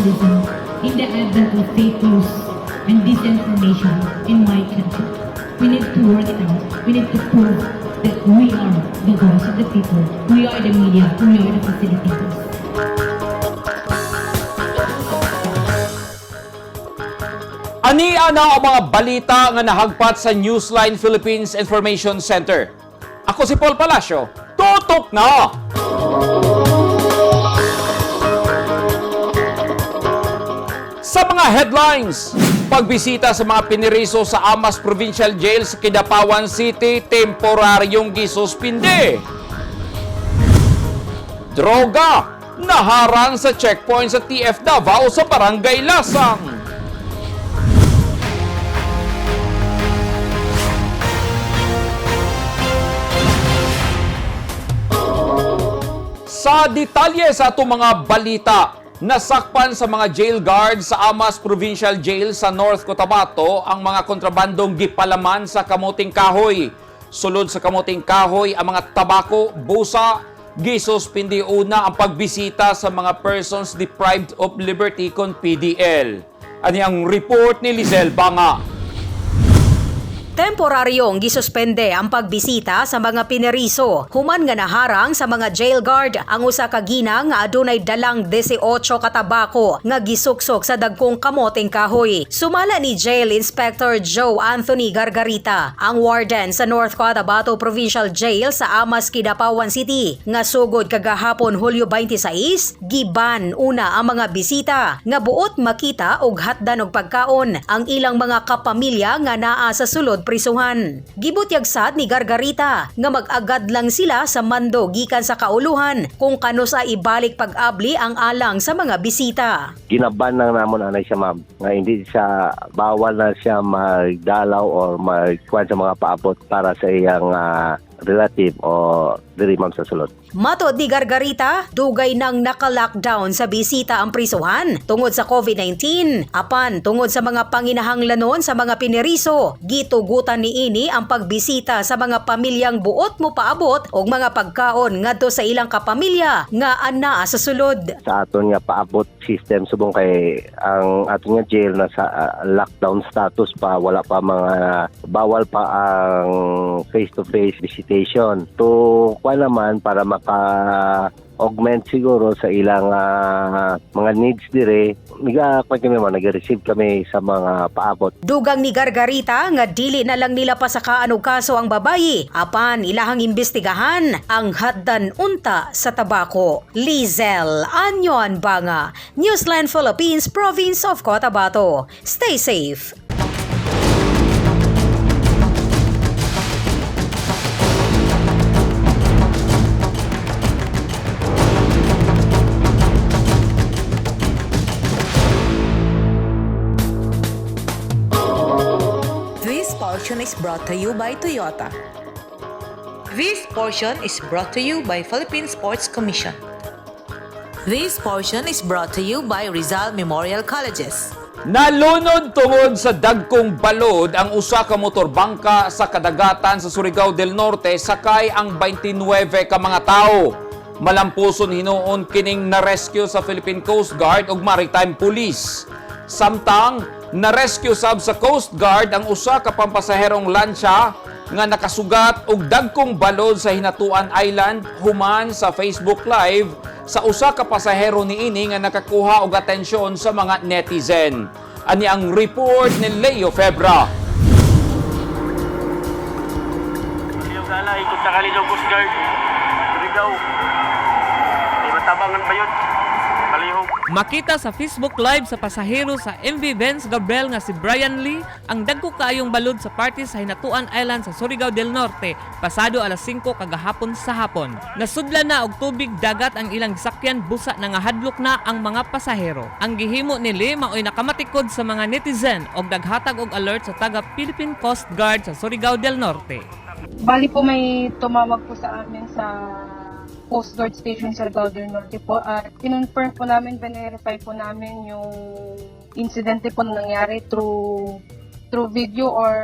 journalism in the advent of fake news and disinformation in my country. We need to work it out. We need to prove that we are the voice of the people. We are the media. We are the facilitators. Ani ana ang mga balita nga nahagpat sa Newsline Philippines Information Center. Ako si Paul Palacio. Tutok na! Sa mga headlines, pagbisita sa mga piniriso sa Amas Provincial Jail sa Kidapawan City, temporaryong gisuspinde. Droga, naharang sa checkpoint sa TF Davao sa Barangay Lasang. Sa detalye sa atong mga balita, nasakpan sa mga jail guard sa Amas Provincial Jail sa North Cotabato ang mga kontrabandong gipalaman sa kamuting kahoy. Sulod sa kamuting kahoy ang mga tabako, busa, gisuspindi una ang pagbisita sa mga persons deprived of liberty kon PDL. Ani ang report ni Lizelle Banga. Temporaryong gisuspende ang pagbisita sa mga pineriso. Human nga naharang sa mga jail guard ang usa ka ginang nga adunay dalang 18 ka tabako nga gisuksok sa dagkong kamoteng kahoy. Sumala ni Jail Inspector Joe Anthony Gargarita, ang warden sa North Cotabato Provincial Jail sa Amas, Kidapawan City, nga sugod kagahapon Hulyo 26, giban una ang mga bisita nga buot makita og hatdan og pagkaon ang ilang mga kapamilya nga naa sa sulod prisuhan. Gibutyag sad ni Gargarita nga mag-agad lang sila sa mando gikan sa kauluhan kung kanusa ibalik pag-abli ang alang sa mga bisita. Ginaban lang namon anay siya, ma'am, nga hindi siya bawal na siya magdalaw or magkuan sa mga paabot para sa iyang relative o diri, ma'am, sa sulod. Matod ni Gargarita, dugay nang naka-lockdown sa bisita ang prisuhan tungod sa COVID-19. Apan tungod sa mga panginahanglanon sa mga pineriso, gitugutan niini ang pagbisita sa mga pamilyang buot mo paabot og mga pagkaon ngadto sa ilang kapamilya nga anaa sa sulod. Sa aton nga paabot system subong kay ang aton nga jail na sa lockdown status pa, wala pa mga bawal pa ang face to face visitation to kuan naman para maka augment siguro sa ilang mga needs dire, niga kuan kami, ma'am, nag-receive kami sa mga paabot. Dugang ni Gargarita nga dili na lang nila pasakaan og kaso ang babayi apan ilahang imbestigahan ang hatdan unta sa tabako. Lizelle Anyon Banga, Newsline Philippines, Province of Cotabato. Stay safe. This portion is brought to you by Toyota. This portion is brought to you by Philippine Sports Commission. This portion is brought to you by Rizal Memorial Colleges. Nalunod tungod sa dagkong balod ang usa ka motorbangka sa kadagatan sa Surigao del Norte sakay ang 29 ka mga tawo. Malampuson hinuon kining na-rescue sa Philippine Coast Guard ug Maritime Police. Samtang na-rescue sab sa Coast Guard ang usa ka pampasaherong lansya nga nakasugat og dagkong balod sa Hinatuan Island human sa Facebook Live sa usa ka pasahero niini nga nakakuha og atensyon sa mga netizen. Ani ang report ni Leo Febra. Leo Gala, ikot sa Kaligaw Coast Guard. Surigao. May matabangan ba yun? Kalihog. Makita sa Facebook Live sa pasahero sa MV Benz Gabriel nga si Brian Lee ang dagko kaayong balod sa party sa Hinatuan Island sa Surigao del Norte pasado alas 5 kagahapon sa hapon. Nasudlan na og tubig dagat ang ilang sakyan busa na nga hadlok na ang mga pasahero. Ang gihimo ni Lee maoy nakamatikod sa mga netizen og naghatag og alert sa taga Philippine Coast Guard sa Surigao del Norte. Bali po, may tumawag po sa amin sa Coast Guard Station sa Surigao del Norte po at kinonfirm po namin, verify po namin yung insidente po na nangyari through video or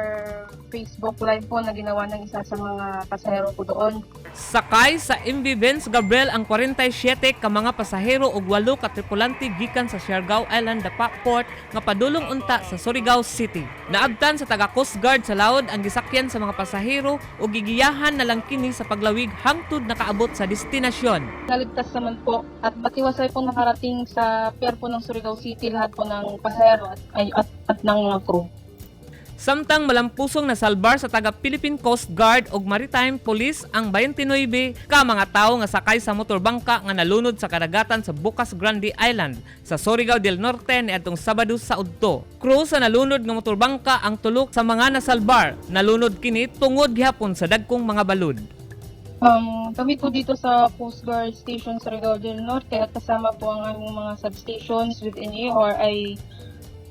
Facebook Live po na ginawa ng isa sa mga pasahero po doon. Sakay sa MV Vince Gabriel ang 47 ka mga pasahero ug 8 ka tripulante gikan sa Siargao Island Dapa Port nga padulong unta sa Surigao City. Naabtan sa taga Coast Guard sa laod ang gisakyan sa mga pasahero ug gigiyahan na lang kini sa paglawig hangtod nakaabot sa destinasyon. Naligtas naman po at matiwasay po nakarating sa pier po ng Surigao City lahat po ng pasahero at ng mga crew. Samtang malampusong nasalbar sa taga Philippine Coast Guard ug Maritime Police ang 29 ka mga tawo nga sakay sa motorbangka nga nalunod sa kadagatan sa Bucas Grande Island sa Surigao del Norte niadtong Sabado sa udto. Crew sa nalunod nga motorbangka ang tulok sa mga nasalbar. Nalunod kini tungod gihapon sa dagkong mga balud. Kami po dito sa Coast Guard Station Surigao del Norte at kasama po ang aming mga substations within AOR ay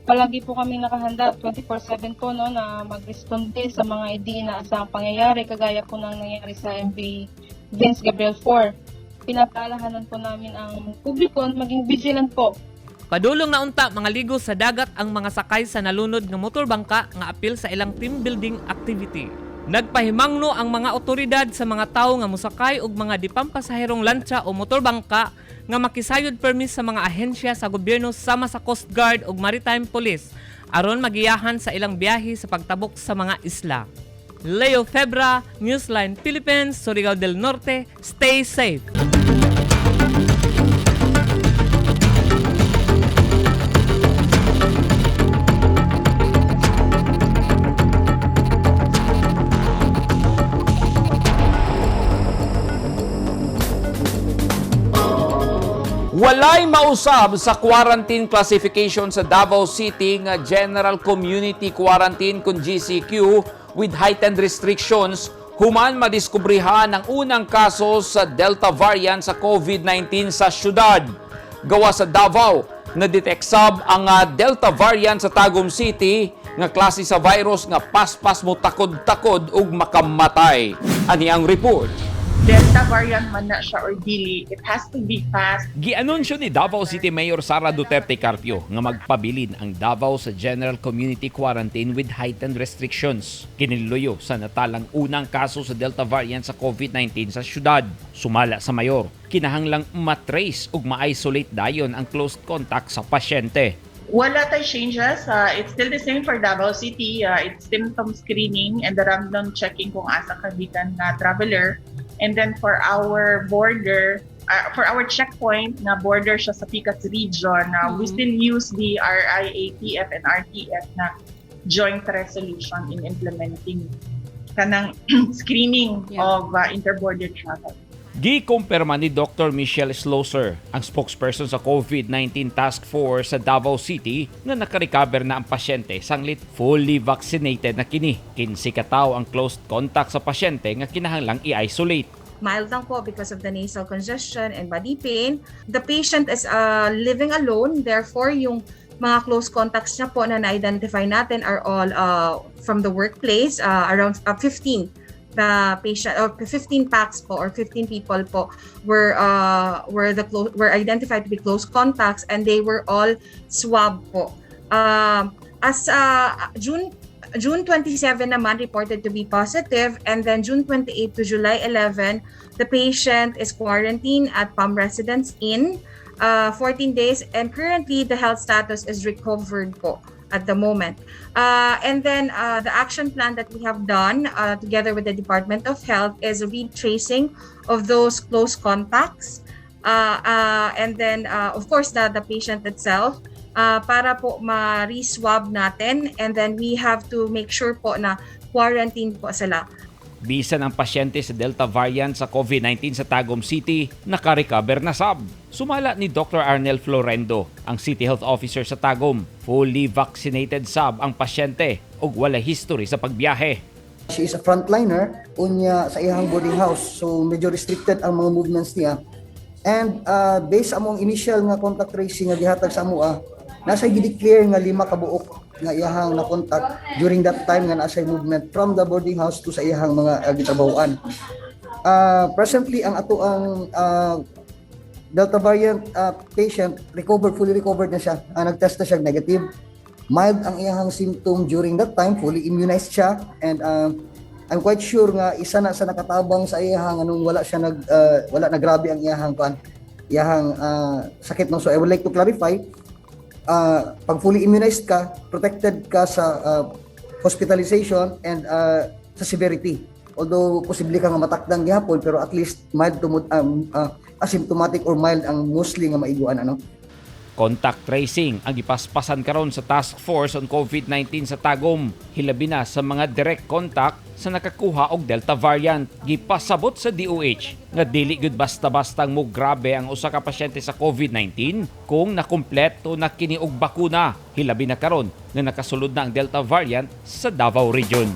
palagi po kami nakahanda 24/7 po, no, na mag-responde sa mga hindi inaasahang pangyayari kagaya po ng nangyari sa MV Vince Gabriel 4. Pinapaalahanan po namin ang publiko at maging vigilant po. Padulong na unta mga ligo sa dagat ang mga sakay sa nalunod nga motorbangka nga apil sa ilang team building activity. Nagpahimangno ang mga otoridad sa mga tawo nga mosakay og mga dipampasaherong lantsa o motorbangka nga makisayod permis sa mga ahensya sa gobyerno sama sa Coast Guard ug Maritime Police aron magiyahan sa ilang biyahe sa pagtabok sa mga isla. Leo Febra, Newsline Philippines, Surigao del Norte, stay safe. Walay mausab sa quarantine classification sa Davao City nga General Community Quarantine kung GCQ with heightened restrictions human madiskubrihan ang unang kaso sa Delta variant sa COVID-19 sa syudad. Gawa sa Davao, na-detect sab ang Delta variant sa Tagum City nga klase sa virus nga paspas mo takod-takod ug makamatay. Ani ang report. Delta variant man na siya or dili, it has to be fast. Gianunsyo ni Davao City Mayor Sara Duterte Carpio nga magpabilin ang Davao sa General Community Quarantine with heightened restrictions. Kiniluyo sa natalang unang kaso sa Delta variant sa COVID-19 sa syudad. Sumala sa mayor, kinahanglang matrace ug ma-isolate dayon ang close contact sa pasyente. Wala tay changes. It's still the same for Davao City. It's symptom screening and the random checking kung asa ka gikan na traveler. And then for our border, for our checkpoint na border siya sa Pikas region, we still use the RIATF and RTF na joint resolution in implementing kanang screening of interborder travel. Gikumpirma ni Dr. Michelle Schlosser, ang spokesperson sa COVID-19 Task Force sa Davao City, nga nakarecover na ang pasyente sanglit fully vaccinated na kini. 15 ka tawo ang close contact sa pasyente nga kinahanglang i-isolate. Mild lang po because of the nasal congestion and body pain. The patient is living alone, therefore yung mga close contacts niya po na na-identify natin are all from the workplace, around 15 the patient or 15 packs po or 15 people po were identified to be close contacts and they were all swab po. As June 27 naman, reported to be positive, and then June 28 to July 11, the patient is quarantined at Palm Residence Inn 14 days, and currently the health status is recovered po at the moment. And then the action plan that we have done together with the Department of Health is a retracing of those close contacts. And then, of course, the patient itself, para po ma-reswab natin, and then we have to make sure po na quarantine po sila. Bisan ang pasyente sa Delta variant sa COVID-19 sa Tagum City, nakarecover na sab. Sumala ni Dr. Arnel Florendo, ang City Health Officer sa Tagum, fully vaccinated sab ang pasyente ug wala history sa pagbiyahe. She is a frontliner unya sa iyang boarding house. So medyo restricted ang mga movements niya. And based sa among initial nga contact tracing nga gihatag sa amoa, nasa gi-declare nga lima ka buok nga iyahang na contact during that time nga nasa movement from the boarding house to sa iyahang mga gitrabahoan. Presently ang ato ang Delta variant patient recovered, fully recovered na siya. Nag-test na siya negative. Mild ang iyahang symptom during that time, fully immunized siya, and I'm quite sure nga isa na sa nakatabang sa iyahang anong wala siya nag wala na grabe ang iyahang kuan, iyahang sakit, no. So I would like to clarify, pag fully immunized ka, protected ka sa hospitalization and sa severity. Although posible ka nga matakdang gihapon, pero at least mild to asymptomatic or mild ang mostly nga maiguan, ano. Contact tracing ang gipaspasan karon sa Task Force on COVID-19 sa Tagum, hilabi na sa mga direct contact sa nakakuha og Delta variant. Gipasabot sa DOH nga dili gyud basta-bastang mo grabe ang usa ka pasyente sa COVID-19 kung nakumpleto na kini og bakuna, hilabi na karon nga nakasulod na ang Delta variant sa Davao Region.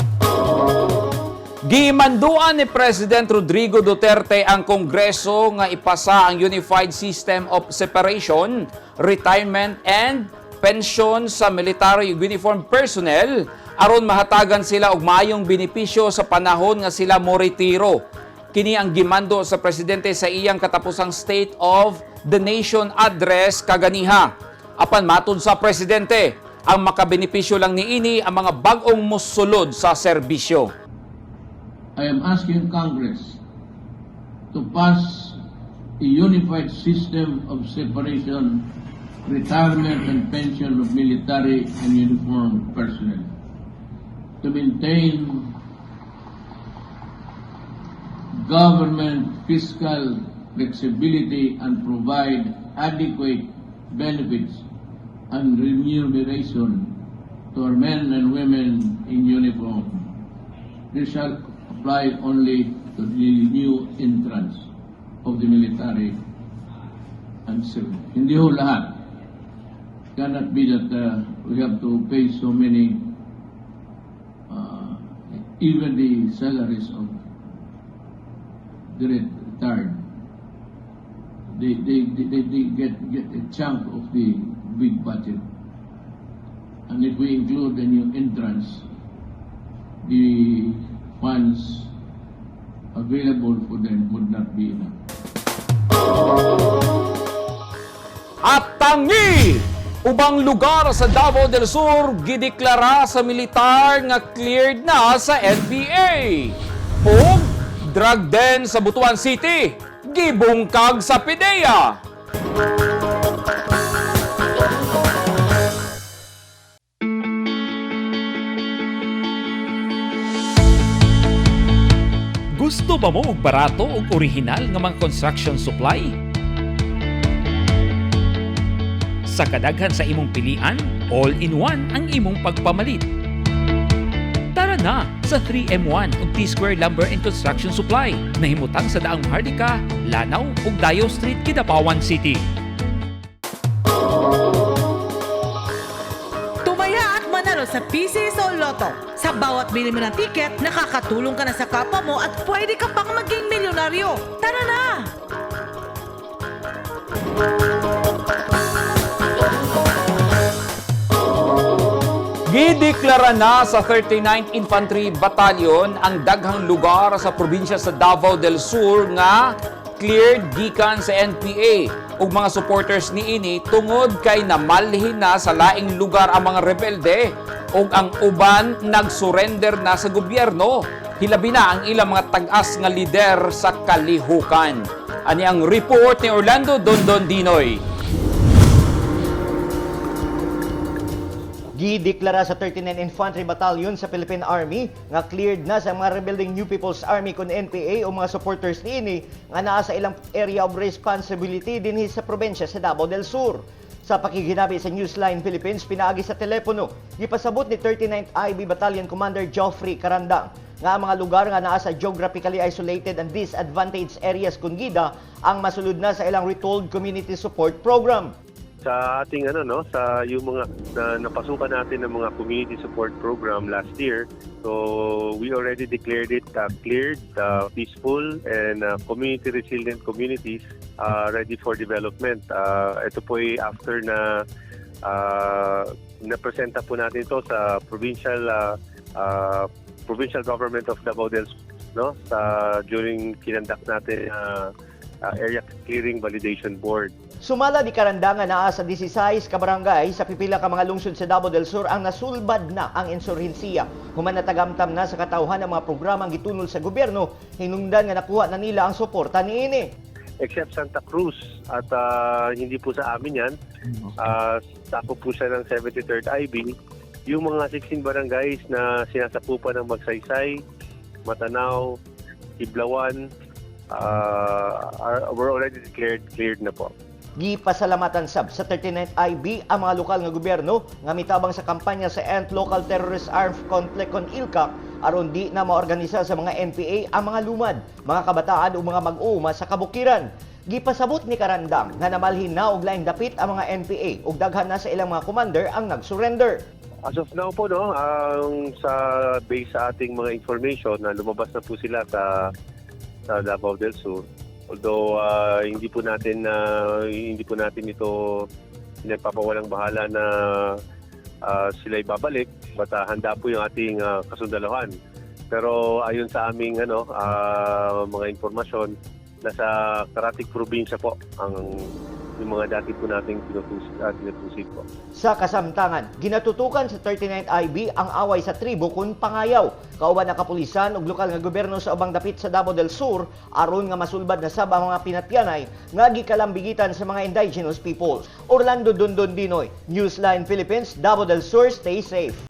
Gimanduan ni President Rodrigo Duterte ang Kongreso nga ipasa ang Unified System of Separation, Retirement and Pension sa military uniform personnel aron mahatagan sila og maayong benepisyo sa panahon nga sila moretiro. Kini ang gimando sa presidente sa iyang katapusang State of the Nation Address kaganiha. Apan matud sa presidente, ang makabenepisyo lang niini ang mga bag-ong musulod sa serbisyo. I am asking Congress to pass a unified system of separation, retirement, and pension of military and uniformed personnel to maintain government fiscal flexibility and provide adequate benefits and remuneration to our men and women in uniform. This shall apply only to the new entrants of the military and civil. Hindi ho lahat. Cannot be that we have to pay so many, even the salaries of the retired. They get a chunk of the big budget. And if we include the new entrants, the funds available for them would not be enough. At tangi! Ubang lugar sa Davao del Sur gideklara sa militar nga cleared na sa NPA. Ug drug den sa Butuan City gibungkag sa PDEA. Gusto ba mo og barato ug orihinal nga mga construction supply? Sa kadaghan sa imong pilian, all-in-one ang imong pagpamalit. Tara na sa 3M1 ug T-Square Lumber and Construction Supply. Nahimutang sa Daang Maharlika, Lanao ug Dayo Street, Kidapawan City. Tumaya at manalo sa PCSO Lotto. Sa bawat bili mo ng ticket, nakakatulong ka na sa kapwa mo at pwede ka pang maging milyonaryo. Tara na! Gideklara na sa 39th Infantry Battalion ang daghang lugar sa probinsya sa Davao del Sur nga cleared gikan sa NPA ug mga supporters niini tungod kay namalhin na sa laing lugar ang mga rebelde ug ang uban nagsurrender na sa gobyerno, hilabi na ang ilang mga tag-as nga lider sa kalihukan. Ani ang report ni Orlando Dondon Dinoy. Gideklara sa 39 Infantry Battalion sa Philippine Army nga cleared na sa mga rebelding New People's Army kun NPA o mga supporters niini nga naa sa ilang area of responsibility dinhi sa probinsya sa Davao del Sur. Sa pakiginabi sa Newsline Philippines pinaagi sa telepono, gipasabot ni 39th IB Battalion Commander Geoffrey Carandang nga ang mga lugar nga naa sa geographically isolated and disadvantaged areas kun gida ang masulod na sa ilang Retold Community Support Program. Sa ating ano, no, sa yung mga na, napasukan natin ng mga community support program last year, so we already declared it cleared, peaceful and community resilient communities, ready for development. Ito po ay after na napresenta po natin ito sa provincial government of Davao del Sur, no, sa during kinandak natin Area Clearing Validation Board. Sumala ni Karandang nga naa sa 16 ka barangay sa pipila ka mga lungsod sa Davao del Sur ang nasulbad na ang insurhensiya. Human natagamtam na sa katawhan ang mga programang gitunol sa gobyerno, hinungdan nga nakuha na nila ang suporta niini. Except Santa Cruz at hindi po sa amin yan. Sakop po siya ng 73rd IB. Yung mga 16 barangays na sinasakupan ng Magsaysay, Matanao, Iblawan, were already declared cleared na po. Gipasalamatan sab sa 39th IB ang mga lokal nga gobyerno nga mitabang sa kampanya sa End Local Terrorist Armed Conflict kon ILCAC aron di na maorganisa sa mga NPA ang mga lumad, mga kabataan o mga mag-uuma sa kabukiran. Gipasabot ni Karandang nga namalhin na og laing dapit ang mga NPA ug daghan na sa ilang mga commander ang nag-surrender. As of now po, no, ang sa base sa ating mga information na lumabas na po sila sa Davao del Sur. Although hindi po natin ito pinagpapawalang bahala na sila'y babalik, but handa po yung ating kasundaluhan. Pero ayon sa aming mga impormasyon, nasa Karatig probinsya po ang yung mga dati po nating tinutusig po. Sa kasamtangan, ginatutukan sa 39th IB ang away sa tribo kun pangayaw. Kauban ang kapulisan ug lokal nga gobyerno sa ubang dapit sa Davao del Sur aron nga masulbad na sab ang mga pinatyanay nga gikalambigitan sa mga indigenous peoples. Orlando Dondon Dinoy, Newsline Philippines, Davao del Sur, stay safe.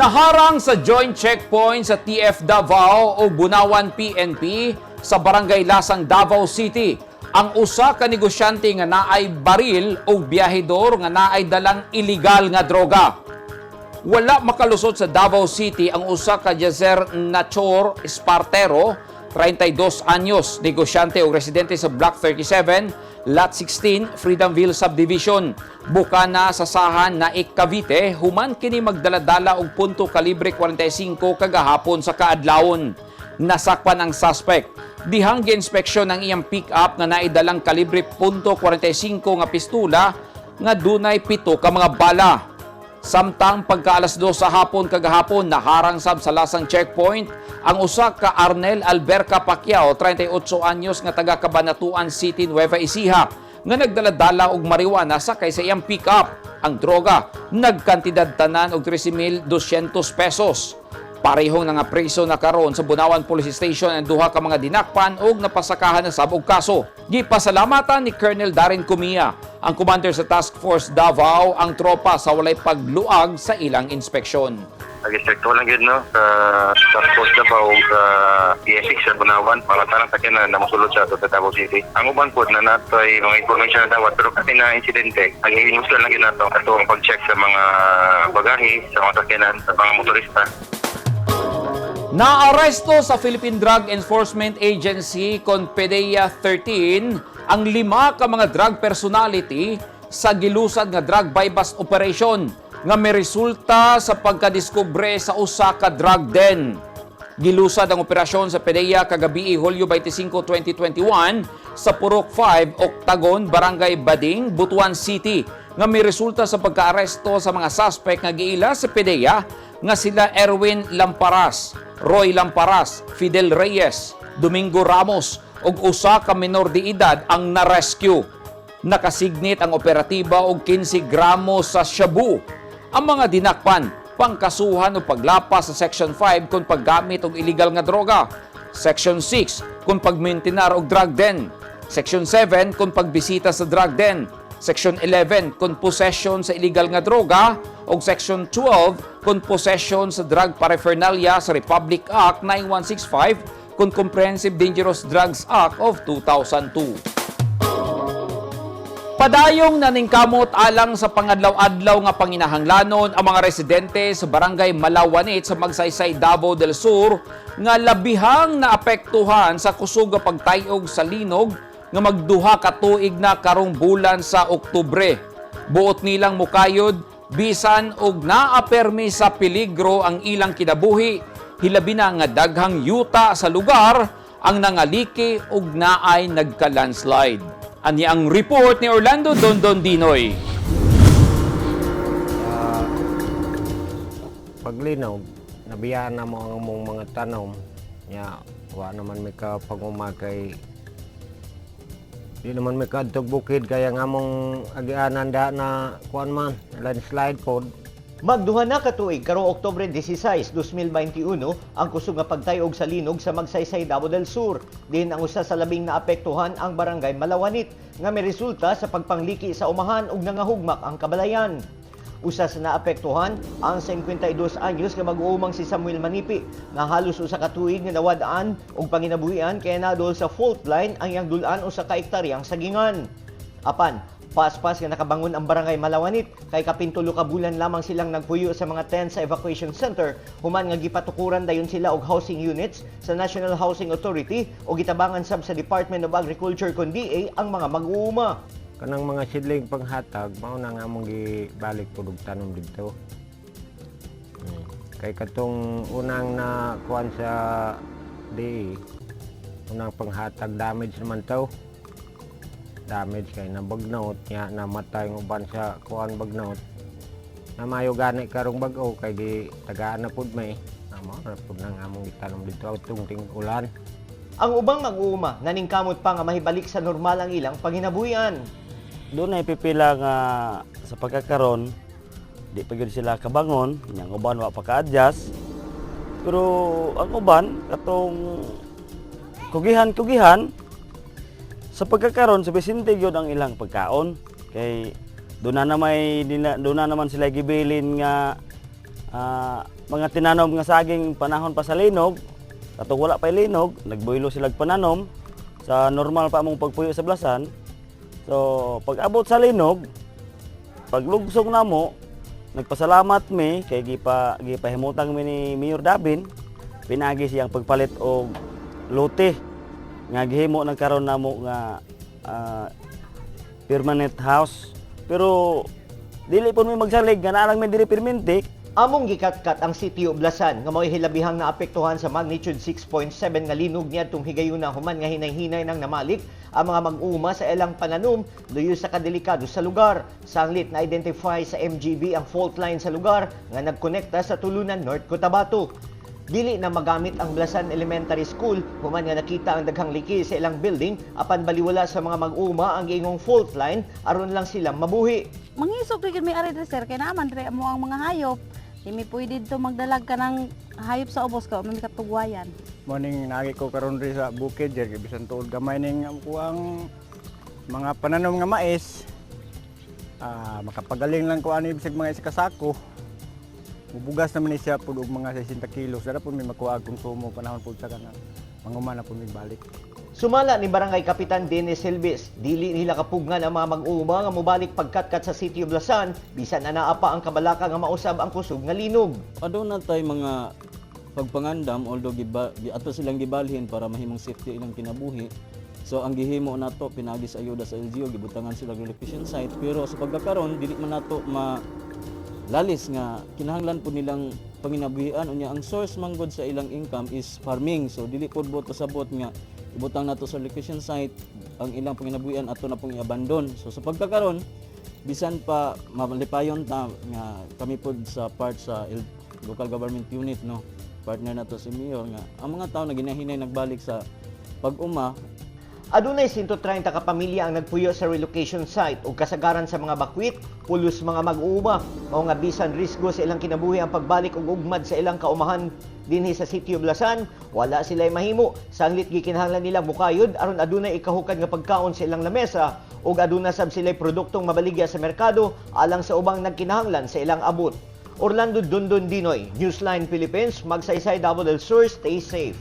Naharang sa joint checkpoint sa TF Davao o Bunawan PNP sa Barangay Lasang, Davao City ang usa ka negosyante nga naay baril o biyahedor nga naay dalang illegal nga droga. Wala makalusot sa Davao City ang usa ka Jazer Nachor Espartero, 32 anyos, negosyante o residente sa Block 37, Lot 16, Freedomville Subdivision. Bukana sa Sahan na Cavite, human kini magdaladala og punto kalibre 45 kagahapon sa kaadlawon. Nasakpan ang suspect. Dihang giinspeksyon ang iyang pick-up nga naidalang kalibre punto 45 nga pistula nga dunay 7 ka mga bala. Samtang pagka-alas 2 sa hapon kagahapon, naharang sab sa Lasang checkpoint ang usa ka Arnel Alberca Pacquiao, 38 anyos, nga taga Cabanatuan City, Nueva Ecija, nga nagdaladala og marijuana sakay sa iyang pick-up. Ang droga nagkantidad tanan og 13,200 pesos. Parehong nangapreso na karon sa Bunawan Police Station ang duha ka mga dinakpan og napasakahan na sab og kaso. Gipasalamatan ni Colonel Darren Cumia, ang commander sa Task Force Davao, ang tropa sa walay pagluag sa ilang inspeksyon. Nag-inspekto lang yun, no, sa Task Force Davao sa PSX sa Bunawan, mga tanang sakyan na namusulod sa ato sa Davao City. Ang uban po na nato ay mga information na dawat, pero kasi na insidente, ang hihinusgan lang yun nato ato ang pag-check sa mga bagahe, sa mga sakyanan, sa mga motorista. Naaresto sa Philippine Drug Enforcement Agency kon PDEA 13 ang 5 ka mga drug personality sa gilusad nga drug buy-bust operation nga miresulta sa pagkadiskubre sa usa ka drug den. Gilusad ang operasyon sa PDEA kagabi, Hulyo 25, 2021 sa Purok 5, Octagon, Barangay Bading, Butuan City nga miresulta sa pagkaaresto sa mga suspect nga giila sa PDEA nga sila Erwin Lamparas, Roy Lamparas, Fidel Reyes, Domingo Ramos ug usa ka menor de edad ang na-rescue. Nakasignit ang operatiba og 15 gramo sa shabu. Ang mga dinakpan pangkasuhan o paglapas sa Section 5 kung paggamit og illegal nga droga, Section 6 kung pagmintinar og drug den, Section 7 kung pagbisita sa drug den, Section 11 kung possession sa illegal nga droga ug Section 12 kung possession sa drug paraphernalia sa Republic Act 9165 kung Comprehensive Dangerous Drugs Act of 2002. Padayong naningkamot alang sa pangadlaw-adlaw nga panginahanglanon ang mga residente sa Barangay Malawanit sa Magsaysay, Davao del Sur nga labihang naapektuhan sa kusog nga pagtayog sa linog nga magduha ka tuig na karong bulan sa Oktubre. Buot nilang mukayod Bisan og naapermi sa peligro ang ilang kinabuhi, hilabi na nga daghang yuta sa lugar ang nangaliki ug naay nagka-landslide. Ani ang report ni Orlando Dondon Dinoy. Paglinog, nabiyaan na mo ang among mga tanom. Nya, wa naman may kapanguma kay di naman may kaadtog bukid kaya nga among agianan da na kuan man, landslide pod. Magduha na ka tuig karong Oktubre 16, 2021 ang kusog nga pagtayog sa linog sa Magsaysay, Davao del Sur. Din ang usa sa labing naapektuhan ang barangay Malawanit nga may resulta sa pagpangliki sa umahan ug nangahugmak ang kabalayan. Usa sa naapektuhan ang 52 anyos nga mag-uumang si Samuel Manipi nga halos usa ka tuig nga nawad-an og panginabuhian kaya nadol sa fault line ang iyang dul-an usa ka ektaryang sagingan. Apan, paspas nga nakabangon ang barangay Malawanit kay kapintulo ka bulan lamang silang nagpuyo sa mga tent sa evacuation center human nga gipatukuran dayon sila og housing units sa National Housing Authority o gitabangan sab sa Department of Agriculture kon DA ang mga mag-uuma. Kanang mga sidling panghatag mao na nga among gibalik pud og tanom didto. Kay katong unang na kuan sa DA, unang panghatag damage naman to. Damage kay nabagnot nya namatay ang uban sa kuan bagnot. Namayo gani karong bag-o kay gi tagaan na pud may. Mao na pud nang among gitanom didto atong ting ulan. Ang ubang mag-uuma naningkamot pa nga mahibalik sa normal ang ilang panginabuhian. Doon ay pipila nga sa pagkakaron di pa gyud sila kabangon, nya ang uban wa pa ka-adjust. Pero ang uban katong kugihan-kugihan sa pagkakaron supisinte gyud ang ilang pagkaon kay doon na may doon na naman sila gibilin nga mga tinanom nga saging panahon pa sa linog, katong wala pa linog, nagbuhilo sila pananom sa normal pa among pagpuyo sa blasan. So pag abot sa linog, paglugsong namo, nagpasalamat mi kay gipahimutang mi ni Mayor Dabin, pinagi siyang pagpalit og lote nga gihimo nagkaron namo nga permanent house. Pero dili pud mi magsalig nga naa lang mi diri permanente. Among gikatkat ang sitio Blasan nga mao'y hilabihang naapektuhan sa magnitude 6.7 nga linog niadtong higayuna human nga hinay-hinay nang namalik ang mga mag-uuma sa ilang pananom luyo sa kadelikado sa lugar. Sanglit na identify sa MGB ang fault line sa lugar nga nagkonekta sa Tulunan, North Cotabato. Dili na magamit ang Blasan Elementary School human nga nakita ang daghang liki sa ilang building apan baliwala sa mga mag-uuma ang giingong fault line aron lang sila mabuhi. Mangisog rin mi ari diri sir kay naman diri mo ang mga hayop. Di mi pwede dito magdalag ka ng hayop sa ubos ko, may katugwayan. Morning nagi ko karon diri sa bukid jer kay bisan tuod gamay ning ang mga pananom nga mais. Makapagaling lang ko ani bisag mga isa ka sako. Mubugas naman ni siya pud og mga 60 kilos. Dara pud may makuha og konsumo panahon pud sa kanang manguma na pud mig balik. Sumala ni Barangay Kapitan Dennis Silvis, dili nila kapugngan ang mga mag-uuma nga mobalik pagkatkat sa sitio Blasan bisan anaa pa ang kabalaka nga mausab ang kusog nga linog. Aduna tay mga pagpangandam although ato silang gibalhin para mahimong safety ilang kinabuhi. So ang gihimo nato pinagi sa ayuda sa LGU gibutangan sila og relocation site, pero sa pagkakaron dili man nato ma lalis nga kinahanglan pud nilang panginabuhian, unya ang source manggod sa ilang income is farming. So dili pud buot pasabot nga ibutang nato sa relocation site ang ilang panginabuhian ato na pong i-abandon. So sa pagkakaron bisan pa malipayon ta nga kami pud sa part sa local government unit, no, partner nato si Mayor nga ang mga tao na ginahinay nagbalik sa pag-uma. Adunay 130 ka pamilya ang nagpuyo sa relocation site ug kasagaran sa mga bakwit, pulos mga mag-uuma. Mao nga bisan risgo sa ilang kinabuhi ang pagbalik og ugmad sa ilang kaumahan dinhi sa sitio Blasan, wala sila'y mahimo. Sanglit gikinahanglan nila mukayod aron adunay ikahukad nga pagkaon sa ilang lamesa ug aduna sab sila'y produktong mabaligya sa merkado alang sa ubang nagkinahanglan sa ilang abot. Orlando Dondon Dinoy, Newsline Philippines, Magsaysay, Davao del Sur, stay safe.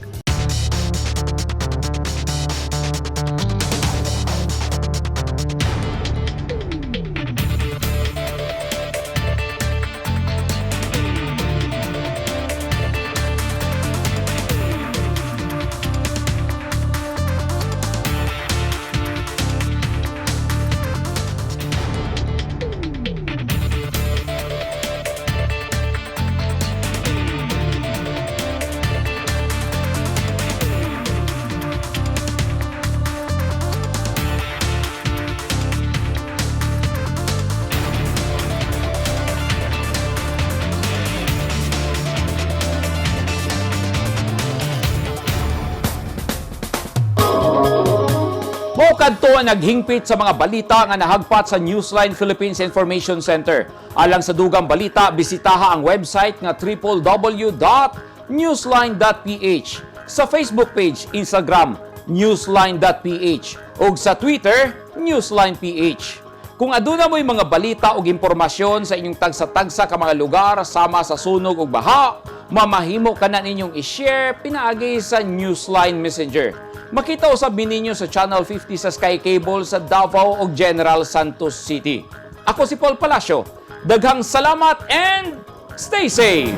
Mao kadto ang naghingpit sa mga balita nga nahagpat sa Newsline Philippines Information Center. Alang sa dugang balita, bisitaha ang website nga www.newsline.ph, sa Facebook page, Instagram, newsline.ph, ug sa Twitter, newsline.ph. Kung aduna mo'y mga balita ug impormasyon sa inyong tagsa-tagsa ka mga lugar sama sa sunog ug baha, mamahimo ka na ninyong i-share pinaagi sa Newsline Messenger. Makita usab ninyo sa Channel 50 sa Sky Cable sa Davao ug General Santos City. Ako si Paul Palacio. Daghang salamat and stay safe!